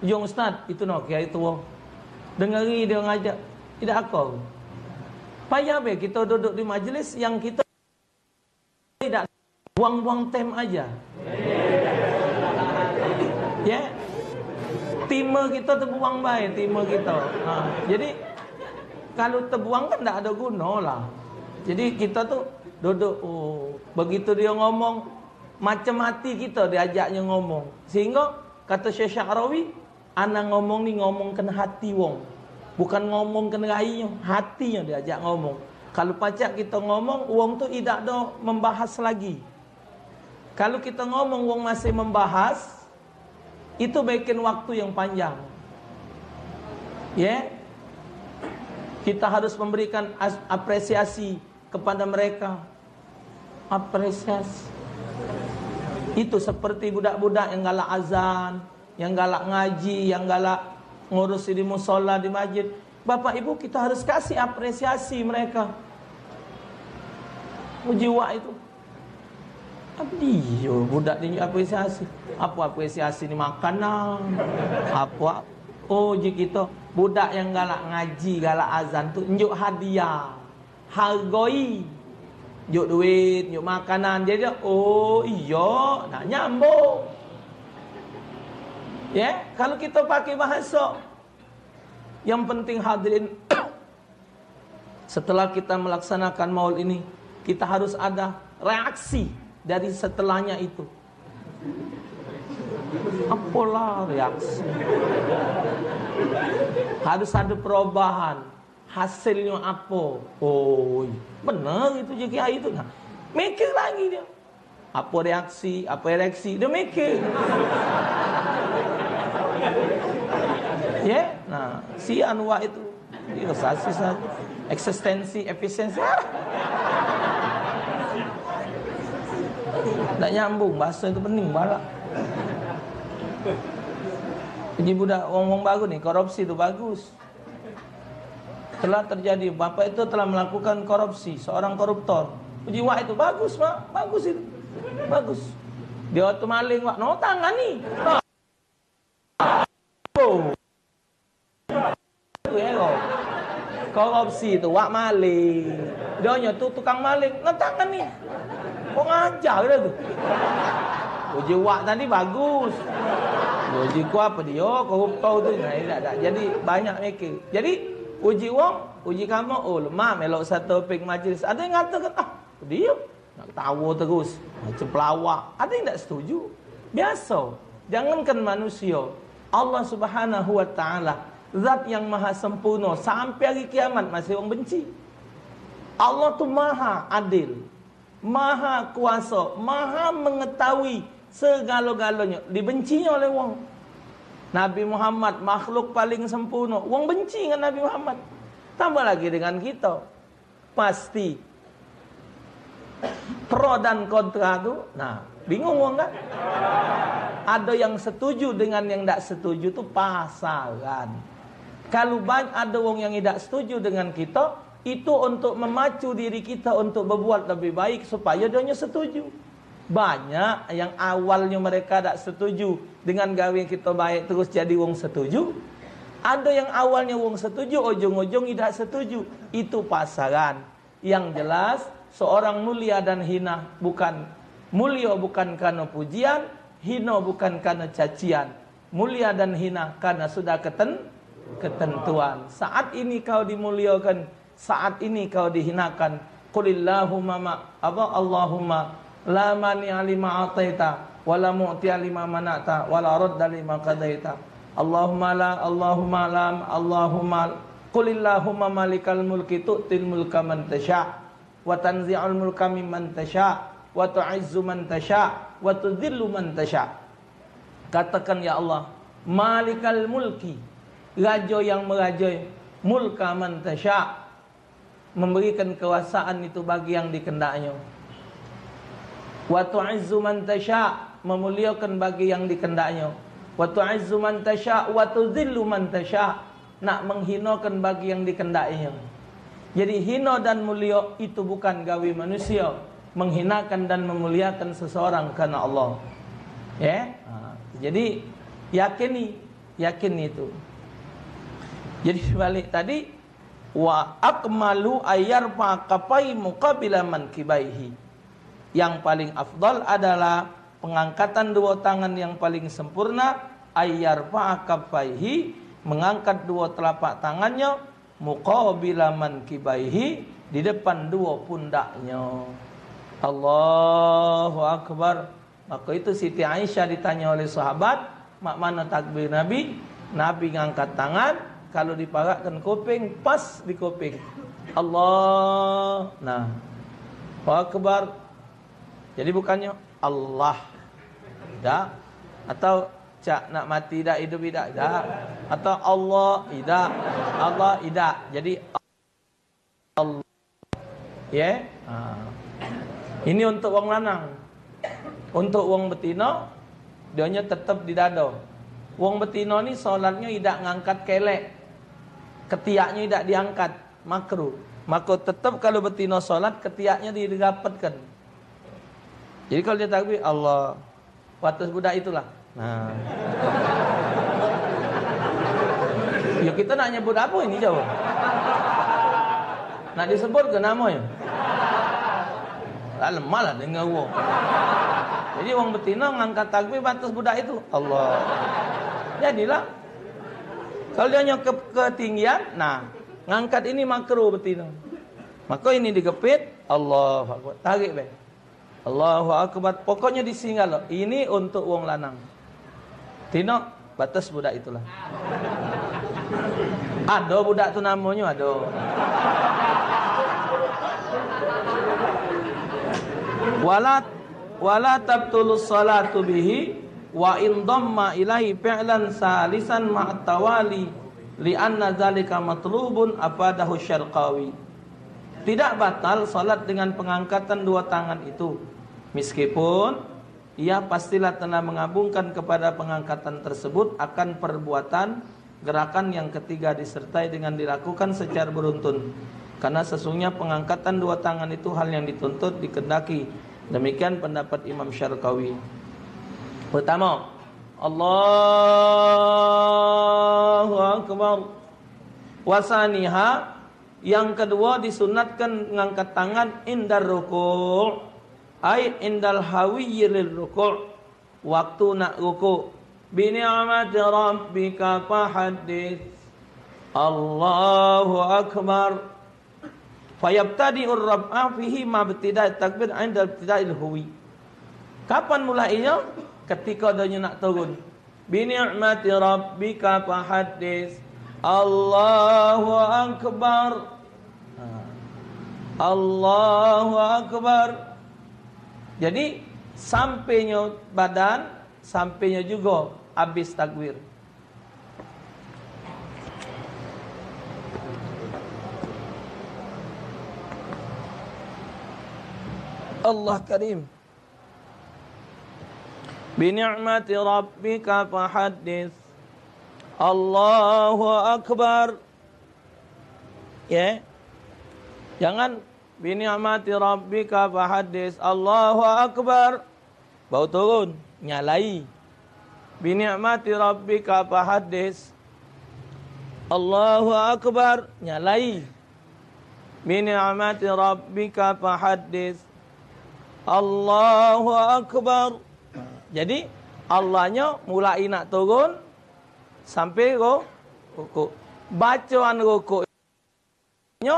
Jong ustaz, itu no kiai tua. Dengari dia ngajak, tidak akal. Payah be kita duduk di majlis yang kita tidak buang-buang tem aja. Ya. Time kita terbuang bae, time kita. Ha, jadi kalau terbuang kan tidak ada guna lah. Jadi kita tu duduk, oh, begitu dia ngomong, macam hati kita diajaknya ngomong. Sehingga kata Syekh Sya'rawi, Ana ngomong ni ngomong kena hati wong. Bukan ngomong kena rai nyo, hati nyo diajak ngomong. Kalu pacak kita ngomong, wong tu idak do membahas lagi. Kalu kita ngomong, wong masih membahas, itu bikin waktu yang panjang. Ya. Kita harus memberikan as- apresiasi kepada mereka. Apresiasi. Itu seperti budak-budak yang galak azan, yang galak ngaji, yang galak ngurus di musola, di masjid. Bapak Ibu, kita harus kasih apresiasi mereka. Uji wak itu. Abdi yo budak ni apresiasi. Apa apresiasi ni, makanan? Apa? Oh, uji kita. Budak yang galak ngaji, galak azan tu njuk hadiah. Hargoi. Njuk duit, njuk makanan. Jadi dia, oh iyo, nak nyambung. Ya, kalau kita pakai bahasa, yang penting hadirin, setelah kita melaksanakan maul ini, kita harus ada reaksi dari setelahnya itu. Apalah reaksi? Harus ada perubahan. Hasilnyo apo? Oi, bener itu je kiai tu. Nah, mikir lagi dio. Apo reaksi, apo ereksi, dio mikir. Ye, nah, si anu wak itu. Dio sasis lah. Eksistensi, efisiensi. Ndak nyambung, bahaso itu pening balak. Jadi budak wong-wong baru ni, korupsi tu bagus. Telah terjadi, bapak itu telah melakukan korupsi, seorang koruptor. Uji wak itu bagus, Pak. Bagus itu. Bagus. Dia waktu maling, Pak, no tangan ni. Oh. Tu ya, kau. Korupsi tu, wak maling. Dia tu tukang maling, no tangan ni. Kok ngajar dia tu? Uji wak tadi bagus. Uji ku apa dia? Koruptor tu. Nah, tidak, tidak. Jadi, banyak mikir. Jadi, uji wong, uji kamu, oh, lemak, melok satu ping majlis. Ada yang ngatakan, ah, dia nak tawa terus. Macam pelawak. Ada yang tidak setuju. Biasa. Jangankan manusia. Allah Subhanahu wa Ta'ala, zat yang maha sempurna, sampai hari kiamat masih wong benci. Allah tu maha adil. Maha kuaso, maha mengetahui segalo-galonyo, dibencinyo oleh wong. Nabi Muhammad, makhluk paling sempurno, wong benci dengan Nabi Muhammad. Tambah lagi dengan kito. Pasti pro dan kontra tu, nah, bingung wong kan? Ado yang setuju dengan yang dak setuju tu pasaran. Kalu banyak ado wong yang idak setuju dengan kito, itu untuk memacu diri kito untuk bebuat lebih baik supaya dionyo setuju. Banyak yang awalnyo mereka dak setuju dengan gawe kito baik terus jadi wong setuju. Ado yang awalnyo wong setuju, ujung-ujung idak setuju. Itu pasaran. Yang jelas, seorang mulia dan hina bukan, mulio bukan karena pujian, hino bukan karena cacian. Mulia dan hina karena sudah keten-, ketentuan. Saat ini kau dimuliokan, saat ini kau dihinakan. Qulillahumma ma-, apa, Allahumma la mani'a lima ataita, wa la mu'tiya lima mana'ta, wa la radda lima qadaita. Allahumma la, Allahumma la, Allahumma, qulillahumma malikal mulki tu'til mulka man tasya, wa tanzi'ul mulka mimman tasya, wa tu'izzu man tasya, wa tudhillu man tasya. Katakan, "Ya Allah, malikal mulki, rajo yang merajai, mulka man tasya, memberikan kekuasaan itu bagi yang dikendaknya. Wa tu'izzu man tasya, memuliakan bagi yang dikendaknya. Wa tu'izzu man tasya, wa tudhillu man tasya, nak menghinakan bagi yang dikendaknya." Jadi hina dan mulia itu bukan gawe manusia, menghinakan dan memuliakan seseorang karena Allah. Ya? Ha, jadi yakini, yakini itu. Jadi balik tadi, wa akmalu ayyarfa kafai muqabila mankibaihi. Yang paling afdal adalah pengangkatan dua tangan yang paling sempurna, ayyarfa kafaihi, mengangkat dua telapak tangannya, muqabila mankibaihi, di depan dua pundaknya. Allahu Akbar. Maka itu Siti Aisyah ditanya oleh sahabat, "Mak mana takbir Nabi?" Nabi ngangkat tangan, kalau diparakkan kuping, pas di kuping. Allah. Nah. Allahu Akbar. Jadi bukannya Allah. Tidak. Atau cak nak mati idak, idup idak, idak. Atau Allah idak. Allah idak. Jadi Allah. Ye? Ha. Ini untuk wong lanang. Untuk wong betino, dionyo tetep di dado. Wong betino ni solatnyo idak ngangkat kelek. Ketiaknyo idak diangkat, makruh. Maka tetep kalu betino solat, ketiaknyo dirapetkan. Jadi kalu dia takbir, Allah, batas budak itulah. Nah. Ya, kita nak nyebut apa ini, jawab? Nak disebut ke namanya? Lah, lemah lah dengar wong. Jadi, wong betina ngangkat takbir batas budak itu. Allah. Jadilah. Kalau dia ke ketinggian, nah, ngangkat ini makro betina. Maka ini digepit, Allahu Akbar. Tarik, be. Allahu Akbar. Pokoknya di singgah lo. Ini untuk wong lanang. Tino, batas budak itulah. Ado budak tu namonyo, ado. Wala, wala tabtulus salatu bihi wa in dhamma ilaihi fi'lan salisan ma'at tawali, li anna dzalika matlubun, afadahu Syarqawi. Tidak batal salat dengan pengangkatan dua tangan itu, meskipun ia pastilah telah mengagungkan kepada pengangkatan tersebut akan perbuatan gerakan yang ketiga disertai dengan dilakukan secara beruntun. Karena sesungguhnya pengangkatan dua tangan itu hal yang dituntut, dikehendaki. Demikian pendapat Imam Syarqawi. Pertama, Allahu Akbar. Wasaniha, yang kedua disunatkan ngangkat tangan indar ruku', ai indal hawiyyi lir ruku', waktu nak ruku'. Bi ni'mati rabbika fahaddits. Allahu Akbar. Fayabtadi'ur raf'a fihi mabtida takbir inda ibtida'il huwi. Kapan mulainyo? Ketika dio nak turun. Bi ni'mati rabbika fahaddits. Allahu Akbar. Ha. Allahu Akbar. Jadi, sampenyo badan, sampenyo jugo habis takbir. Allah Karim. Bi ni'mati rabbika fahaddits. Allahu Akbar. Ya. Jangan bi ni'mati rabbika fahaddits. Allahu Akbar. Baru turun, nyalai. Bi ni'mati rabbika fahaddits. Allahu Akbar, nyalai. Bi ni'mati rabbika fahaddits. Allahu Akbar. Jadi, Allahnyo mulai nak turun sampai ru-, rukuk. Bacaan rukuknyo,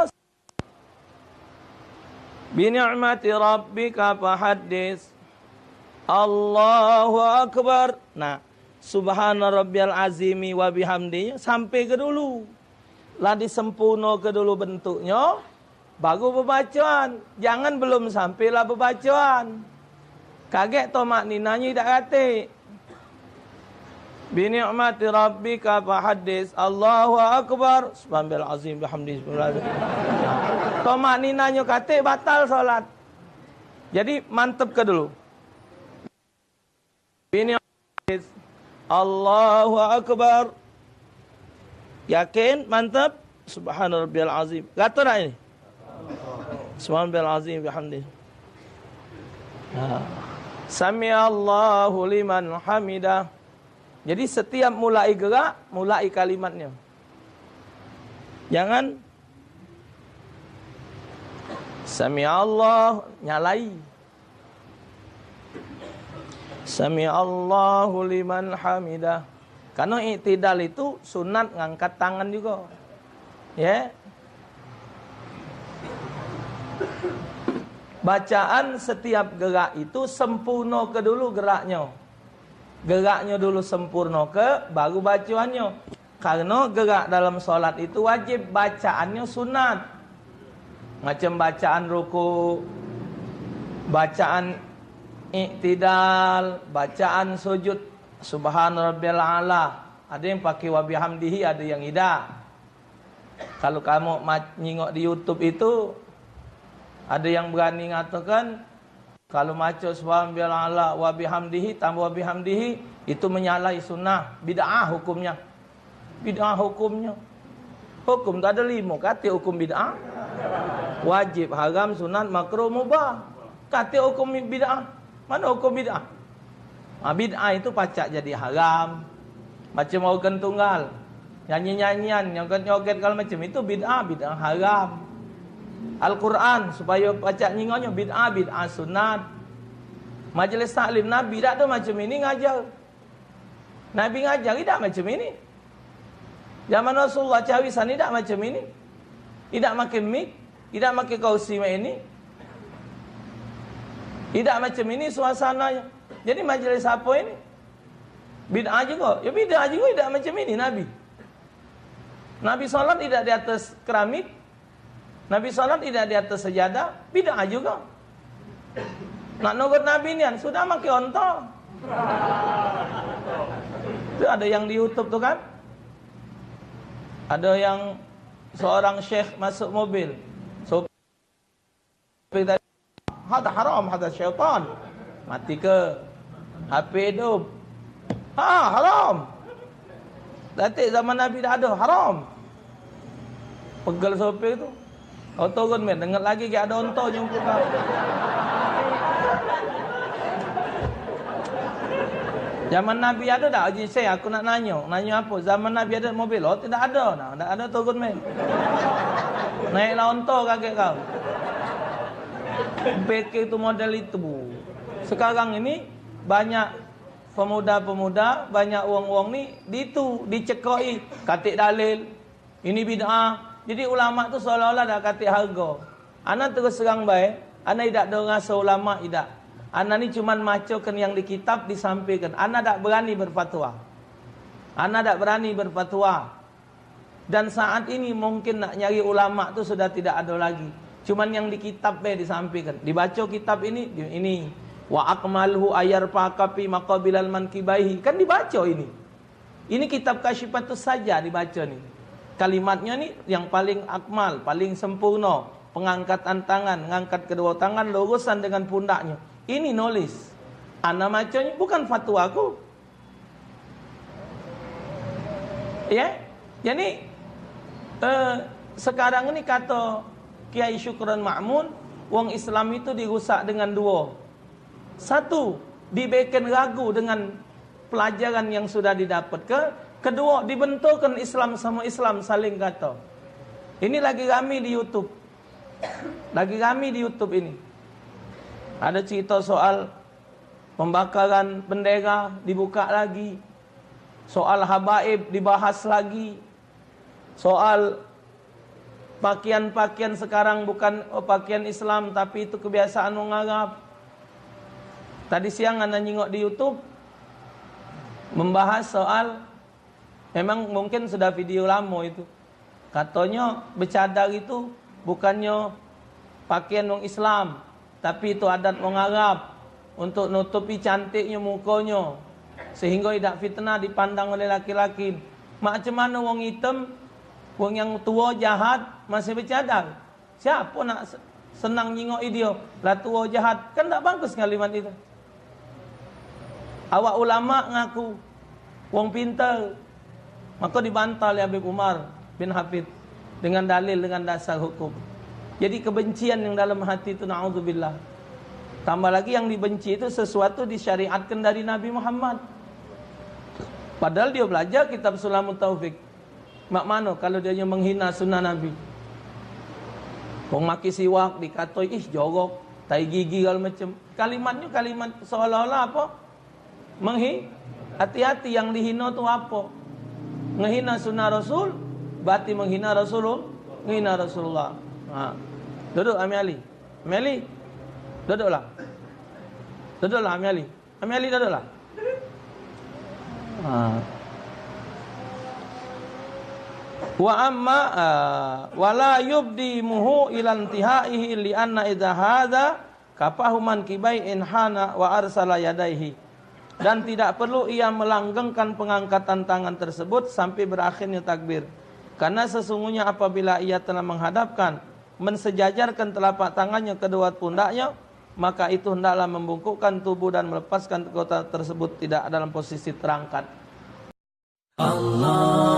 bi ni'mati rabbika fahaddits. Allahu Akbar. Nah, subhana rabbiyal azimi wa bihamdi sampai ke dulu. Lah disempurno ke dulu bentuknyo, baru bebacaan. Jangan belum sampai lah bebacaan. Kagek tomak ninanyo idak katek. Bi ni'mati rabbika fahaddits. Allahu Akbar. Subhanal azim bihamdi. Tomak ninanyo katek batal salat. Jadi mantep ke dulu. Bi ni'mati, Allahu Akbar. Yakin, mantep. Subhana rabbiyal azim. Gato dak ini? Subhana rabbiyal azim bihamdi. Ha. Sami'allahu liman hamidah. Jadi setiap mulai gerak, mulai kalimatnyo. Jangan sami'allah, nyalai. Sami'allahu liman hamidah. Karena iktidal itu sunat ngangkat tangan juga. Ya. Bacaan setiap gerak itu sempurno ke dulu geraknyo. Geraknyo dulu sempurno ke, baru bacaannyo. Karena gerak dalam solat itu wajib, bacaannyo sunat. Macam bacaan ruku, bacaan iktidal, bacaan sujud, subhana rabbiyal a'la. Ada yang pakai wa bihamdihi, ada yang idak. Kalau kamu ma-, nyingok di YouTube itu, ada yang berani ngatakan, kalau maco subhana rabbiyal a'la wa bihamdihi tambah wa bihamdihi, itu menyalahi sunnah, bid'ah hukumnya. Bid'ah hukumnya. Hukum tu ada lima, katik hukum bid'ah. Wajib, haram, sunat, makruh, mubah. Katik hukum bid'ah. Mana hukum bid'ah? Ha, bid'ah itu pacak jadi haram. Macam organ tunggal. Nyanyi-nyanyian, nyoget-nyoget, kalau macam itu bid'ah, bid'ah haram. Al-Quran, supaya pacak nyingonyo bid'ah, bid'ah sunat. Majelis taklim Nabi dak tu macam ini ngajar. Nabi ngajar idak macam ini. Zaman Rasulullah cawisan idak macam ini. Idak make mik, idak make kursi mak ini. Idak macam ini suasananya. Jadi majelis apa ini? Bid'ah juga. Ya bid'ah juga, idak macam ini Nabi. Nabi salat idak di atas keramik, Nabi salat idak di atas sejadah, bid'ah juga. Nak nurut Nabi nian, sudah make onto. Itu ada yang di YouTube tu kan. Ada yang seorang syekh masuk mobil. So, Tapi tadi, "Hada haram, hada syaitan." Mati ke H P hidup. Ha, haram. Datik zaman Nabi dak ada, haram. Pegel sopir tu. Kau turun, men. Dengar lagi, gak ada onto nyumput kau. Zaman Nabi ada dak, Haji Syekh? Aku nak nanyo. Nanyo apa? Zaman Nabi ada mobil? Oh, tidak ada. Nah, dak ada, turun, men. Naiklah onto kagek kau. Pikir tu model itu. Sekarang ini banyak pemuda-pemuda, banyak wong-wong ni ditu, dicekoi, katik dalil. Ini bid'ah. Jadi ulama tu seolah-olah dak katik harga. Ana terus terang bae, ana idak do ngaso ulama idak. Ana ni cuman macokan yang di kitab disampaikan. Ana dak berani berfatwa. Ana dak berani berfatwa. Dan saat ini mungkin nak nyari ulama tu sudah tidak ada lagi. Cuman yang di kitab be disampaikan. Dibaca kitab ini, di-, ini. "Wa akmalhu ayar fakapi maqabilal mankibaihi." Kan dibaca ini. Ini kitab Kasyifatus Saja dibaca ni. Kalimatnya ni yang paling akmal, paling sempurna. Pengangkatan tangan, ngangkat kedua tangan lurusan dengan pundaknya. Ini nulis. Ana maconyo bukan fatwaku. Ya, jadi, eh, sekarang ni kato Kiai Syukron Ma'mun, wong Islam itu dirusak dengan duo. Satu, dibikin ragu dengan pelajaran yang sudah didapat. Ke, kedua, dibenturkan Islam sama Islam saling kato. Ini lagi rami di YouTube. Lagi rami di YouTube ini. Ada cerita soal pembakaran bendera dibuka lagi. Soal habaib dibahas lagi. Soal pakaian-pakaian sekarang bukan, oh, pakaian Islam, tapi itu kebiasaan wong Arab. Tadi siang ana nyingok di YouTube membahas soal, memang mungkin sudah video lamo itu. Katonyo becadar itu bukannyo pakaian wong Islam, tapi itu adat wong Arab untuk nutupi cantiknyo mukonyo, sehinggo idak fitnah dipandang oleh laki-laki. Macam mano wong item, wong yang tuo jahat masih becadar? Siapo nak se-, senang nyingok dio? Lah tuo jahat, kan dak bagus kalimat itu. Awak ulama ngaku wong pinter, maka dibantah oleh Habib Umar bin Hafid dengan dalil, dengan dasar hukum. Jadi kebencian yang dalam hati itu, naudzubillah. Tambah lagi yang dibenci itu sesuatu disyariatkan dari Nabi Muhammad. Padahal dia belajar kitab Sulamut Taufik. Mak mano kalau dia menghina sunnah Nabi? Wong maki siwak dikatoi, "Ih, jorok, tai gigi," segala macam. Kalimatnya kalimat seolah-olah apa? Menghi-, hati-hati, yang dihina tu apa? Ngehina sunnah Rasul, berarti menghina Rasulullah, menghina Rasulullah. Ha. Duduk, Ami Ali. Ami Ali, duduklah. Duduklah, Ami Ali. Ami Ali, duduklah. Ha. Wa amma, ah, wala yubdi muhu ila intihaihi li anna idza hadza kafahu mankibai inhana wa arsala yadaihi. Dan tidak perlu ia melanggengkan pengangkatan tangan tersebut sampai berakhirnya takbir. Karena sesungguhnya apabila ia telah menghadapkan, mensejajarkan telapak tangannya kedua pundaknya, maka itu hendaklah membungkukkan tubuh dan melepaskan kota tersebut tidak dalam posisi terangkat. Allah.